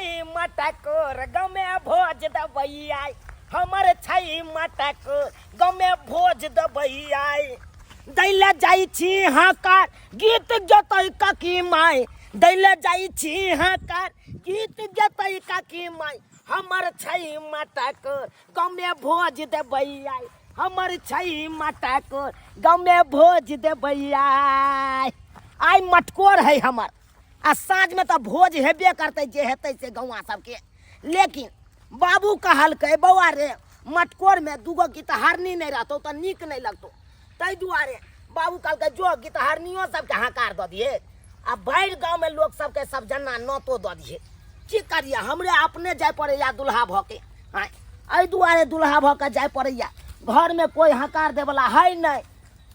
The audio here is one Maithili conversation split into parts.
छै मटकोर गाँवमे भोज देबै आइ, हमर छै मटकोर गाँवमे भोज देबै आइ। दैले जाइ छी हकार गीत गेतै काकी माय, दैले जाइ छी हकार गीत गेतै काकी माय। हमर छै मटकोर गाँवमे भोज देबै आइ, हमर छै मटकोर गाँवमे भोज देबै आइ। आइ मटकोर है हमर, आ साँझमे तऽ भोज हेबे करतै, जे हेतै से गौआँ सबके। लेकिन बाबू कहलकै बौआ रे, मटकोरमे दूगो गीतहारनी नहि रहतौ तऽ नीक नहि लगतौ। ताहि दुआरे बाबू कहलकै जो गीतहारनियो सबके हकार दऽ दिहे, आ भरि गाँवमे लोक सबके सब जना नोतो दऽ दिहे। की करियै, हमरे अपने जाय पड़ैया दुल्हा भऽ के। आँय, एहि दुआरे दुल्हा भऽ के जाय पड़ैया, घरमे कोइ हकार दैवला है नहि।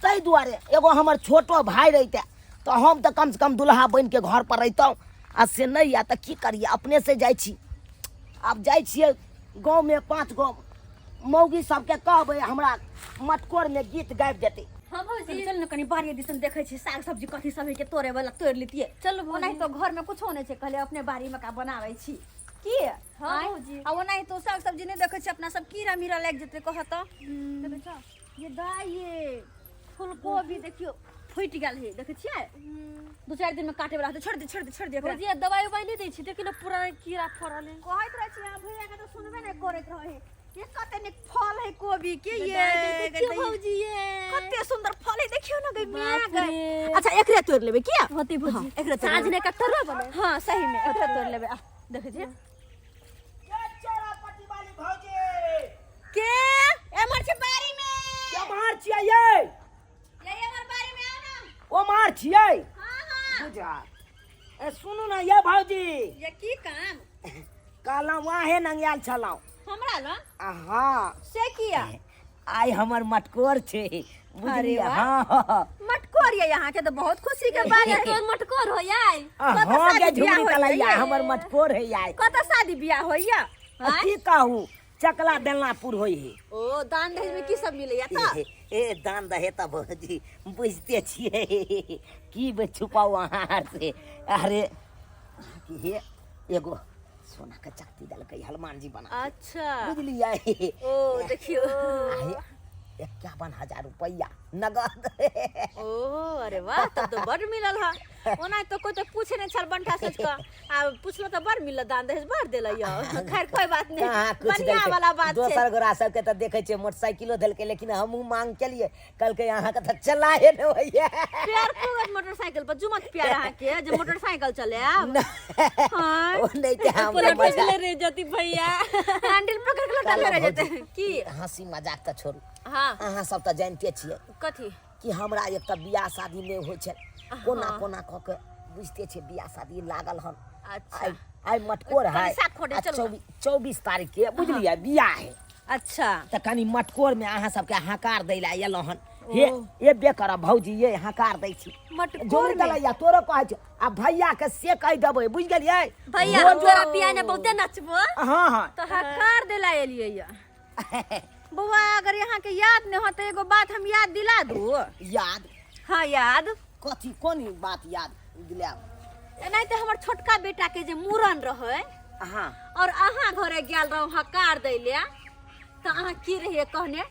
ताहि दुआरे एगो हमर छोटो भाय रहितै तऽ हम तऽ कमसँ कम दुल्हा बनिके घरपर रहितहुँ, आ से नहि यऽ तऽ की करियै, अपनेसँ जाइ छी। आब जाइ छियै गाँवमे, 5 गो मौगी सबके कहबै हमरा मटकोरमे गीत गाबि देतै। हाँ भौजी, चल न कनी बाड़ी दिसन देखै छी साग सब्जी कथी सब है के तोड़े वाला तोड़ लितिए। चलू भौजी। ओनाही तो घर में कुछो नहीं छै, कहले अपने बाड़ी में का बनाबै छी की। हाँ आँय? भौजी। आ ओनाही तो साग सब्जी नहीं देखै छी अपना सब, कीड़ा मीड़ा लागि जेतै कहत। देखै छ ये दाई, ये फूलकोबी देखियो फूटि गेल है, देखै छियै? 2-4 दिन में काटे वाला हेतै। छोड़ दे, छोड़ दे, छोड़ दे एकरा। भौजी, दवाई उवाई नहीं दै छी, देखियौ ने पूरा कीड़ा फड़ल है। कहैत रहै छी अहाँ भैया के तऽ सुनबे नहि करैत रहै। ये कते नीक फल है कोबी के, ये दाई, देखियौ गई। भौजी, ये कते सुंदर फल है, देखियौ ने गई माय बाप गई। रे। अच्छा एकरे तोड़ लेबै की? होतै भौजी। हाँ, एकरे तोड़ साँझ लेबै। ने का तरुआ बने। हाँ सही में एकरे तोड़ लेबै। आ देखै छी। चोरा पट्टी वाली भौजी। के एमहर छै बाड़ी में। के मार छियै ये? ये एमहर बाड़ी में आओ ना। ओ मार छियै? हाँ, हाँ। बुझा। ए सुनू ना ये भौजी। ये की काम? कहलहुँ वाहे नंगायल छलहुँ। हमरा लग? आ, हाँ। से किया? आइ हमर मटकोर छै, बुझलियै? अरे वाह। हाँ। मटकोर ये यहाँ के तो बहुत खुशी के बात है। तोर मटकोर हो आइ? आ, कतऽ हाँ शादी गे बियाह झुमरी होइया तलैया, ये? हमर मटकोर है आइ। कतऽ शादी बियाह होइया? आ, की कहू, चकला बेलनापुर होइ है। ओ दान दहेज में की सब मिलैया तऽ? ए दान दहेज तऽ भौजी बुझते छियै, की छुपाउ अहाँ से। अरे हे एगो सोना के चकती देलकै हनुमान जी बना के। अच्छा। बुझलियै? ओ देखियौ। आ, 51,000 रुपैआ नगद। ओ अरे वाह, तब तो बड़ मिलल हा। ओना तो कोई तो पूछे नहीं छल बंठा सोच के, आ पूछलो तो बड़ मिलल, दान दहेज बड़ देलै यो। खैर कोई बात नहीं, कहाँ कुछ बढ़िया देलकै। वाला बात छै। दोसर गोरा सबके तऽ देखै छियै मोटरसाइकिलो देलकै, लेकिन हमहूँ मांग केलियै, कहलकै अहाँके तऽ चलाहे नहि होइए। प्यार पूगत मोटरसाइकिल पर जुमत प्यार अहाँके जे मोटरसाइकिल चलायब। हाँ। ओ नहि तऽ हम पलट मजा- ले रे जति भैया। हैंडल पकड़ के लौटा ले रह जेतै की। हंसी मजाक तऽ छोड़ू। हाँ। अहाँ सब तऽ जानिते छियै कथी कि हमरा एक तऽ बियाह शादी नहि होइ छै, कोना कोना कऽ के बुझिते छियै बियाह शादी लागल हन। अच्छा। आइ आइ मटकोर है, कनी साग खोटे आ चलू। 24 तारीख के बुझलियै बियाह है। अच्छा। तऽ कनी मटकोर में अहाँ सबके हकार दै लए एलहुँ हन। हे एबे करब भौजी, ये हकार दै छी। मटकोर जोड़ी में? दलैया तोरो कहै छौ, आ भैया के से कहि देबै, बुझि गेलियै? भैया, भोज- हम तोरा बियाह में बहुते नचबो। हाँ, हाँ। तऽ हकार दै लए एलियै या। बौआ, अगर यहाँ के याद नहीं हो तो एगो बात हम याद दिला दू। याद? हाँ याद। कथी, कोन बात याद दिलायब? एनाहिते हमर छोटका बेटा के जे मूड़न रहे, हाँ। और अहाँ घरे गेल रहू हकार दै ले, तऽ अहाँ की रहियै कहने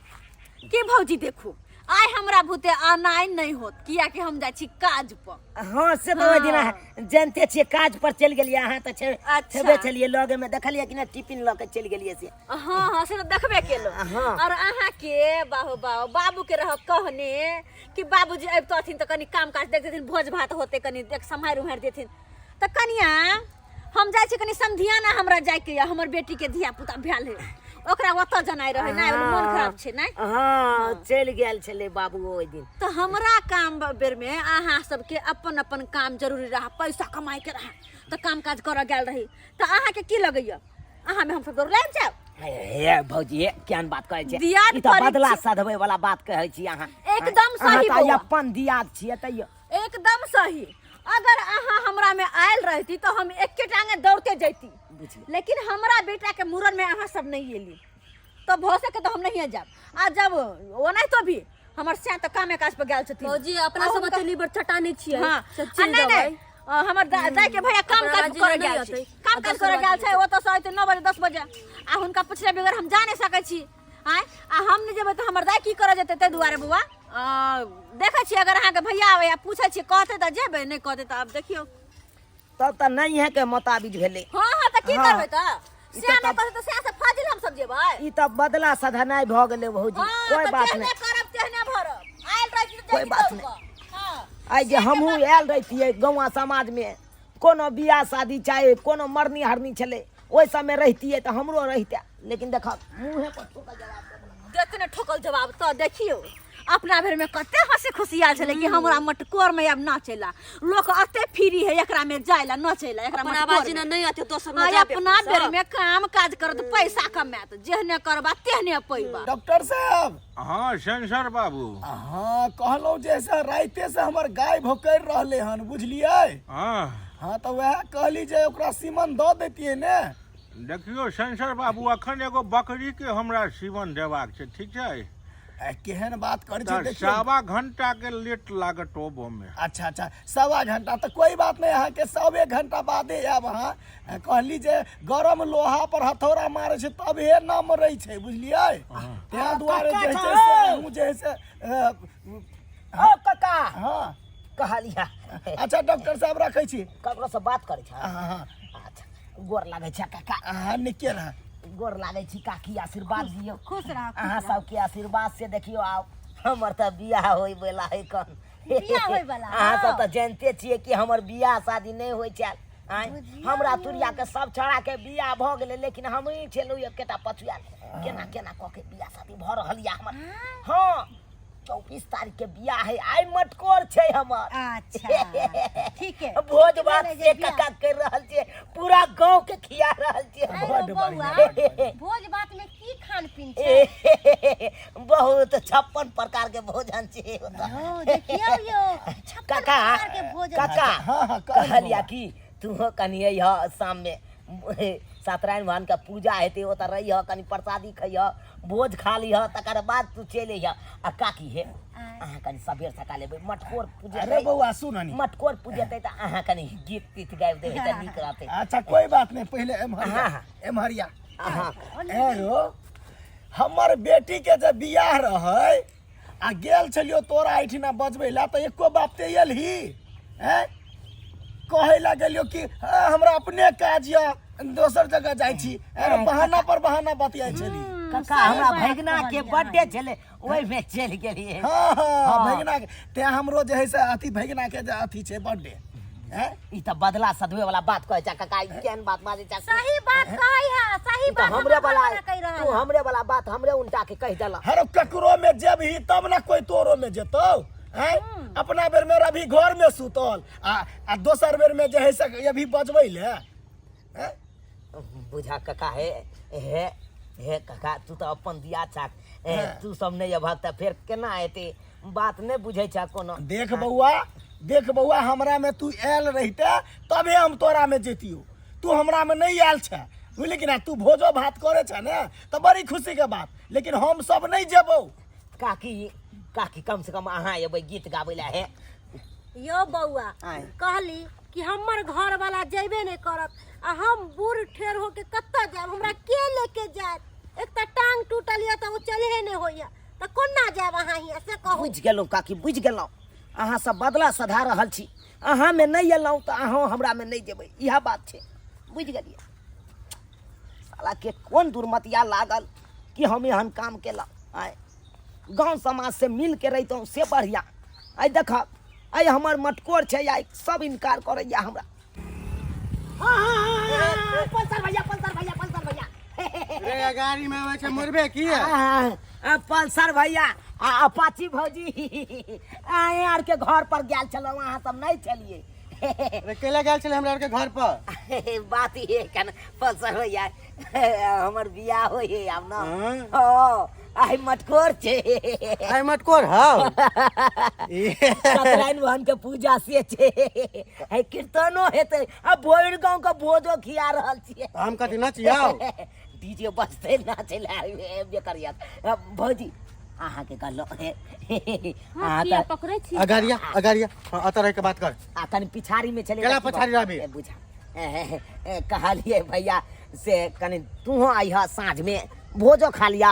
कि भौजी देखू आइ हमरा भूते आनाइ नहीं होत, कियाकि हम जाइ छी काज पर। हाँ से तऽ ओहि दिना जानते छियै काज पर चलि गेलियै अहाँ तऽ अच्छा। छेबे छलियै लगे में, देखलियै कि नहि टिफिन लऽ के चलि गेलियै से। हाँ हाँ से तऽ देखबे केलहुँ। हाँ। और अहाँ के बाहु बाहु बाबू के रह कहने कि बाबूजी अबितथिन तऽ कनि काम काज देख देथिन, भोज भात होते कनि देख सम्हारि उम्हारि देथिन। तऽ कनिया हम जाइ छी कनि समधियाना हमरा जाइके यऽ, हमर बेटी के धिया पुता भेल है, ओकरा ओतऽ जनाइ रहै ने, मोन खराब छै ने। हाँ चलि गेल छलै बाबू ओहि दिन। तऽ हमरा काम बेर में अहाँ सबके अपन अपन काम जरूरी रहा, पैसा कमाइ के रहा, तऽ काम काज करऽ गेल रही। तऽ अहाँके की लगैया अहाँ में हम सब दौड़ लागि जायब? हे भौजी, हे केहन बात कहै छियै? दियाद ई तऽ करै बदला छी। सधबै वाला बात कहै छी अहाँ। एकदम अहाँ सही तऽ बौआ। अपन दियाद छियै तैयो। एकदम सही। अगर अहाँ हमरा में आयल रहती तो हम एके टांगे दौड़ते जैती, बुझलियै। लेकिन हमरा बेटा के मूड़न में अहाँ सब नहीं एली तो भऽ सके तो हम नहीं जायब। आ जब ओनाहितो तो भी हमर सैं तऽ कामे काज पर गेल छथिन। भौजी, अपना आ सब हुनका- ओते लीबर चटाने छियै। हाँ। से आ चलि नहीं, जेबै। नहीं, हमर दाइ के भैया काम अपना काज राजी करे नहि गेल छै अतै। काम काज करे गेल छै, ओतऽ से अयतै 9 बजे 10 बजे, आ हुनका पुछले बगैर हम जा नहि सकै छी। आँय, आ हम नहि जेबै तऽ हमर दाइ की करऽ जेतै? ताहि दुआरे बौआ, देखै छियै, अगर अहाँके भैया आबै पूछै छियै, कहतै तऽ जेबै, नहि कहतै तऽ आब देखियौ। तब तऽ नहीं है के मोताबिक भेलै। हँ हँ, तऽ की हँ। करबै तऽ? ई सएह तऽ नहि कहतै तऽ सएह से फाजिल हम सब जेबै। ई तऽ बदला सधनाइ भऽ गेलै भौजी। हँ, कोइ तऽ बात जेहने नहि करब तेहने भरब। आयल रहै छी तऽ कोइ जाइ छी बात दौड़ नहि। कऽ। हँ। आइ जे हमहूँ आयल रहितियै गौआँ समाजमे, कोनो बियाह शादी चाहे कोनो मरनी हरनी छलै, ओहि सबमे रहितियै तऽ हमरो रहिते, लेकिन देखब मुँहे पर ठोकल जवाब देलक। देते ने ठोकल जवाब तऽ देखियौ, अपना भरि में कते हंसी खुशी आयल छलै कि हमरा मटकोर में आब नाचेला लोक अते फ्री है, एकरा में जायला नचेला एकरा अपन मटकोर आवाज में। ने नहीं आते दोसर में आइ जाबे अपना सब। बेर में काम काज करत, पैसा कमायत, जेहने करबा तेहने पैबा। डॉक्टर साहब। हाँ सेंसर बाबू। हाँ, कहलहुँ जे से राइते से हमर गाय भोकरि रहले हन, बुझलियै? हाँ। हाँ, तऽ वएह कहली जे ओकरा सीमन दऽ दैतियै ने। देखियौ सेंसर बाबू, अखन एगो बकरी के हमरा सीवन देबाक छै, ठीक छै? आ, केहन बात करै छै तऽ देखियौ। सवा घंटा के लेट लागत ओबो में। अच्छा अच्छा, सवा घंटा तऽ कोई बात नहीं, अहाँके सवे घंटा बादे आयब अहाँ। आ, कहली जे गरम लोहा पर हथौड़ा मारै छै तबे न मरै छै, बुझलियै? ताहि दुआरे जे छै से हमहूँ जे है से ओ काका। हाँ। कहलिया। अच्छा डॉक्टर साहब, रखै छी। ककरो से बात करै छै? हाँ हाँ। अच्छा, गोर लागै छै काका। अहाँ निके रह। गोर लागै छी काकी, आशीर्वाद दियौ। खुश रह। अहाँ सबके आशीर्वाद से देखियौ आब हमर तऽ बियाह होय वाला है कन। बियाह होयवला, अहाँ सब हँ। तऽ जानते छियै कि हमर बियाह शादी नहि होइ छल। आँय, हमरा तुरिया के सब छौड़ा के बियाह भऽ गेलै, लेकिन हमही छलहुँ एकेटा पछुआयल। केना केना कऽ के बियाह शादी भऽ रहल यऽ हमर। हँ, 24 तारीख के बियाह है, आइ मटकोर छै हमर। अच्छा ठीक है। भोज भात भेलै जे से बियाह। काका कर रहल छियै, पूरा गाँव के खिया रहल छियै। आइ बड्ड रौ बढ़िआँ, बौआ, बड्ड बढ़िआँ। भोज भात में की खान पीन छै? बहुत 56 प्रकार के भोजन छै ओतऽ। यौ, देखियौ यौ, 56 काका, प्रकार के भोजन। काका, हाँ, हाँ, कहू कहलिया बौआ। कि तू कनि अइह शाम में, सत्यनारायण भगवान के पूजा हेतै, ओतऽ रहिह, कनि प्रसादी खइह, भोज खा लिह, तकर बाद तू चलि अइह। आ काकी हे, अहाँ कनि सबेर सकाल एबै, मटकोर पूजेतै। अरे बौआ सुन नी। मटकोर पूजेतै तऽ अहाँ कनि गीत तीत गाबि देबै तऽ नीक रहतै। अच्छा कोई बात नहीं, पहले एम्हरिया। हाँ, हाँ। एम्हरिया। अहाँ ए रो, हमर बेटी के जे बियाह रहै आ गेल छलियो तोरा एहिठिना बजबै ला, तऽ एको बाप ते एलही? हैं, कहै ला गेलियो कि हमरा अपने काज यऽ, दोसर जगह जाइ छी। अरे बहाना पर बहाना बतियाइ छली। काका, हमरा भैगना के बर्थडे छलै, ओहिमे चलि गेलियै। हाँ हाँ, भैगना के तें हमरो जे है से अथी भैगना के जे अथी छै बर्थडे। हैं, ई तऽ बदला सधवे वाला बात कहै छै काका, ई केहन बात बाजै छै? सही बात कहै है, सही ई तऽ बात हमरे हमर वाला घरवाला कहि रहल तू है। हमरे वाला बात हमरे उनटा के कहि देला। हर ककरो में जेबही तब ना कोई तोरो में जेतौ। हैं, अपना बेर में अभी घर में सुतल आ आ दोसर बेर में जे है से अभी बजबै ले। हैं? बुझा काका, हे हे हे काका, तू तऽ अपन दिया छाक, ए, तू सब नहि अबहक तऽ फेर केना हेतै? बात नहि बुझै छह कोनो। देख बौआ, देख बौआ, हमरा में तू आयल रहिते तबे हम तोरा में जैतियो, तू हमरा में नहीं आयल छे, बुझली कि ना? तू भोजो भात करे छे ने तऽ बड़ी खुशी के बात, लेकिन हम सब नहीं जेबौ। काकी, काकी, कम से कम अहाँ एबै गीत गाबै लए हे। यौ बौआ, आँय। कहली कि हमर घर वाला जेबे नहीं करत आ हम बूढ़ ठेर होके कतऽ जायब? हमरा के लेके जायत? एक तऽ टांग टूटल यऽ तऽ ओ चलहे नहीं होइया, तऽ कोना जायब अहाँ हियाँ से कहू। बुझि गेलहुँ काकी, बुझि गेलहुँ, अहाँ सब बदला सधा रहल छी। अहाँमे नहि एलहुँ तऽ अहाँ हमरामे नहि जेबै, इएह बात छै, बुझि गेलियै। साला के कोन दुर्मतिया लागल कि हम एहन काम केलहुँ। आँय, गाँव समाज से मिल के रहितहुँ से बढ़िआँ। आइ देखब, आइ हमर मटकोर छै, आइ सब इनकार करैया हमरा। पल्सर भैया, पल्सर भैया, पल्सर भैया। रे गाड़ी में आबै छै, मरबे की है? आ, पल्सर भैया आ अपाची भौजी, अहें आर के घर पर गेल छलहुँ, अहाँ सब नहि छलियै। रे केला गेल छलै हमरा आरके घर पर? बात ई केना पल्सर भैया, हमर बियाह होइ है आब न। हाँ। हाँ, आइ मटकोर छै। आइ मटकोर हौ? सत्यनारायण भगवान के पूजा से छै, है कीर्तनो हेतै आ भोर गाँव के भोजो खिया रहल छियै। हम कथी नचियौ? डीजे बजतै, नाचै लए एबे करियत। भौजी, अहाँके कहलहुँ। हाँ, अहाँ किया तऽ पकड़ै छी? अगारिया अगारिया, हाँ, अतऽ रह के बात कर। आ कनि पिछाड़ी में छलै। केला पछाड़ी रहबी? ए, बुझा ए, ए, ए, कहलियै भैया से कनि तूहो अइह साँझ में भोजो खा लिया,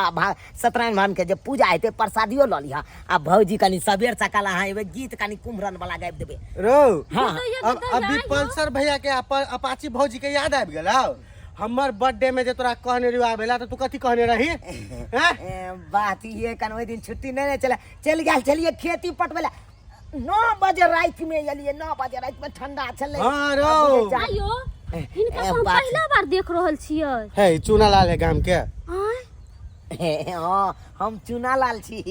सत्यनारायण भगवान के जे पूजा हेतै प्रसादियो लऽ लिह, आ भौजी कनि सबेर सकाल अहाँ एबै, गीत कनि कुम्हरन वाला गाबि देबै। रो हाँ। अब अभी पल्सर भैया के अपाची भौजी के याद आबि गेल। हमर बर्थडे में जे तोरा कहने रहियो आबे ला, तो तू कथी कहने रही हैं? ए, बात ये कन ओहि दिन छुट्टी नहीं ने चला, चलि गेल छलियै खेती पटबै ला, 9 बजे राति में एलियै, 9 बजे राति में ठंडा छलै। हाँ, रौ। आ बुझै जा- आइयो हिनका ए, तऽ हम बात- पहिला बार देख रहल छियै। हे, चूना लाल है गाम के। आँय? हाँ, हम चूना लाल छी।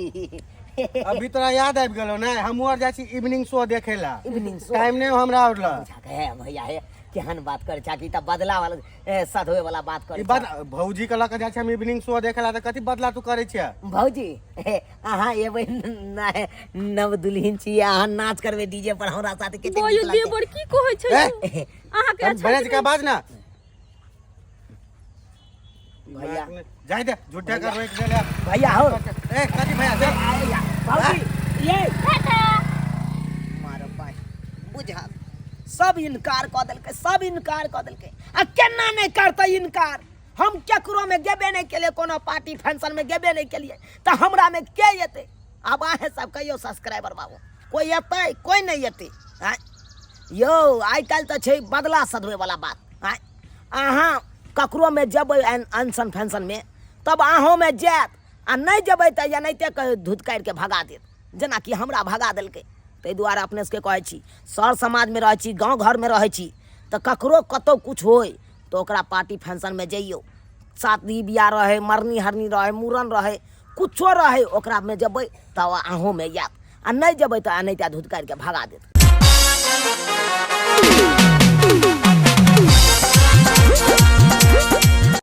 अभी तोरा याद आबि गेलो ने? हमहूँ आर जाइ छी इवनिंग शो देखे ला। Evening show? Time नहीं हमरा और ला। बुझा के हे भैया, हे केहन बात करे छा कि तऽ बदला वाला, ए, सधवे वाला बात करे ई बद भौजी के लऽ के जाइ छी हम इवनिंग शो देखे ला, तऽ कथी बदला तू करै छियै? भौजी, हे, अहाँ एबै न- नव दुल्हन छी, अहाँ नाच करबै डीजे पर हमरा साथ, कतेक बोयो नीक लागतै। देवर की कहै छै ए, यौ? अहाँके अच्छा बने का बाज ना भैया। जाय दे, झूठे कर रोक देले। भैया हो। ए, कथी भैया? जा। आया भौजी ये मारो भाई, बुझा सब इनकार कऽ देलकै, सब इनकार कऽ देलकै। आ केना नहि करतै इनकार? हम केकरो में गेबे नहि केलियै, कोनो पार्टी फंक्शन में गेबे नहि केलियै, तऽ हमरा में के एतै? आब अहें सब कहियौ सब्सक्राइबर बाबू, कोइ एतै? कोइ नहि एतै। आँय यौ, आइ काल्हि तऽ छै बदला सधबै वाला बात। आँय, अहाँ ककरो में जेबै अनशन फंक्शन में तब अहूँ में जायत, आ नहि जेबै तऽ एनाहिते कह धुतकारि के भगा देत, जेनाकि हमरा भगा देलकै। ताहि दुआरे अपने सबके कहै छी, सर समाजमे रहै छी, गाँव घरमे रहै छी, तऽ ककरो कतहु किछु होइ तऽ ओकरा पार्टी फंक्शनमे जइयौ, शादी बियाह रहै, मरनी हरनी रहै, मूड़न रहै, कुछो रहै, ओकरामे जेबै तऽ अहूँमे आयत, आ नहि जेबै तऽ एनाहिते धुतकारि के भगा देत।